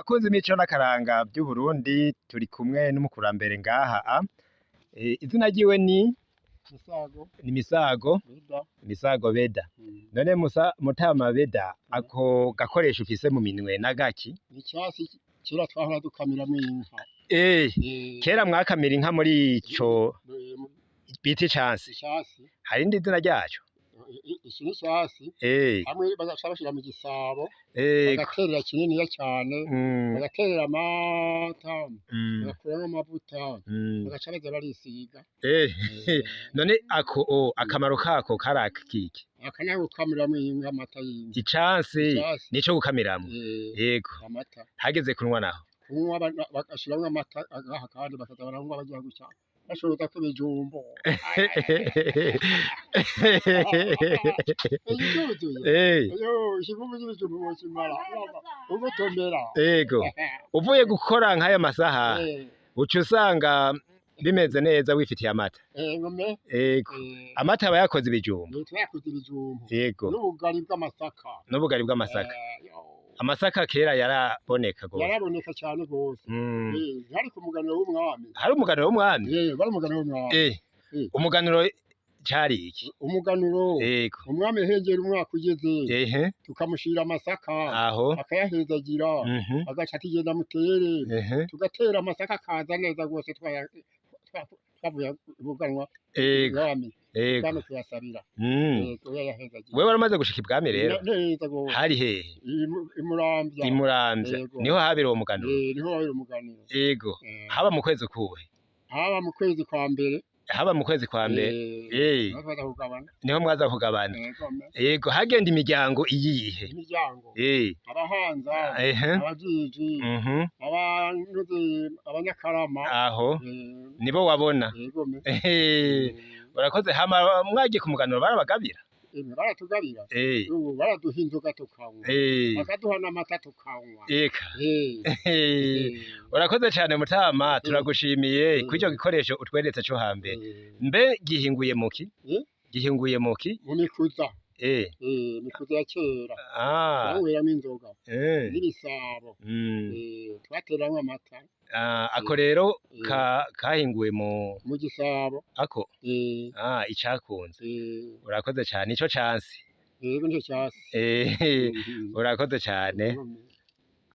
Abakunzi b'imico n'akaranga vy'Uburundi, turi kumwe n'umukurambere ngaha izina ryiwe ni Misago. Ni Misago. Beda. Misago Beda. None Musa Mutama Beda, ako gakoresho ufise mu minwe n'agaki? Ni icyansi kera twahora dukamiramwo inka. Kera mwakamira inka muri ico bita icansi? Icyansi. Hari irindi zina ryaco? Iki ni icyansi. Hamwe bagaca bashira mu gisabo, bagaterera kininiya cane, bagaterera amata, bagakuramwo amavuta, bagaca baza barisiga. None ako akamaro kako kari akiki? Aka nako gukamiramwo inka, amata y'inka. Icansi? Icansi. Nico gukamiramwo? Yego. Amata. Hageze kunywa naho? Kunywa bagashiramwo amata agaha, kandi bakaza baranywa bagira gutya, bashorezako ibijumbu. Icuzuye. Yo, ikivumvu c'ibijumbu wokimara ugotomera. Yego. Uvuye gukora nk'aya masaha, uca usanga bimeze neza wifitiye amata. Ngome. Yego. Amata aba yakoze ibijumbu. Twakoze ibijumbu. Yego. N'ubugari bw'amasaka. N'ubugari bw'amasaka. Yo. Amasaka kera yaraboneka gose. Yaraboneka cyane gose. Hari ku muganuro w'umwami. Hari umuganuro w'umwami? Bari umuganuro w'umwami. Umuganuro cari iki? Umuganuro. Yego. Umwami hegera umwaka ugeze, tukamushira amasaka, Aho. akayahezagira, agaca atugenda mutere. Tugatera amasaka akaza neza rwose, twavuye buganwa ibwami. Ibwami kuyasabira. Yego, yayahezagira. Wewe waramaze gushika ibwami rero? Neza rwose. Hari hehe? Imuramvya. Imuramvya. Yego. Niho habera uwo muganuro? Niho habera umuganuro. Yego. Haba mu kwezi kuhe? Haba mu kwezi kwa mbere. Haba mu kwezi kwa mbere. Niho twaza kugabana. Niho mwaza kugabana. Yego. Yego, hagenda imiryango iyihe? Imiryango. Abahanza, abajiji, abantuze, abanyakarama. Aho. Nibo wabona. Yego. Urakoze. Hama mwagiye ku muganuro barabagabira? Baratugabira. Ubu baraduha inzoga tukanywa. Bakaduha n'amata tukanywa. Eka. Urakoze cane Mutama, turagushimiye kuri ico gikoresho utweretse co hambere. Mbe gihinguye muki? Gihinguye muki? Mu mikuza. Mikuza ya kera. Banyweramwo inzoga. N'ibisabo. Twateramwo amata. Ako rero kahinguwe mu Mu gisabo. Ako. Icakunze. Urakoze cane, ico cansi. Yego, nico casi. Urakoze cane.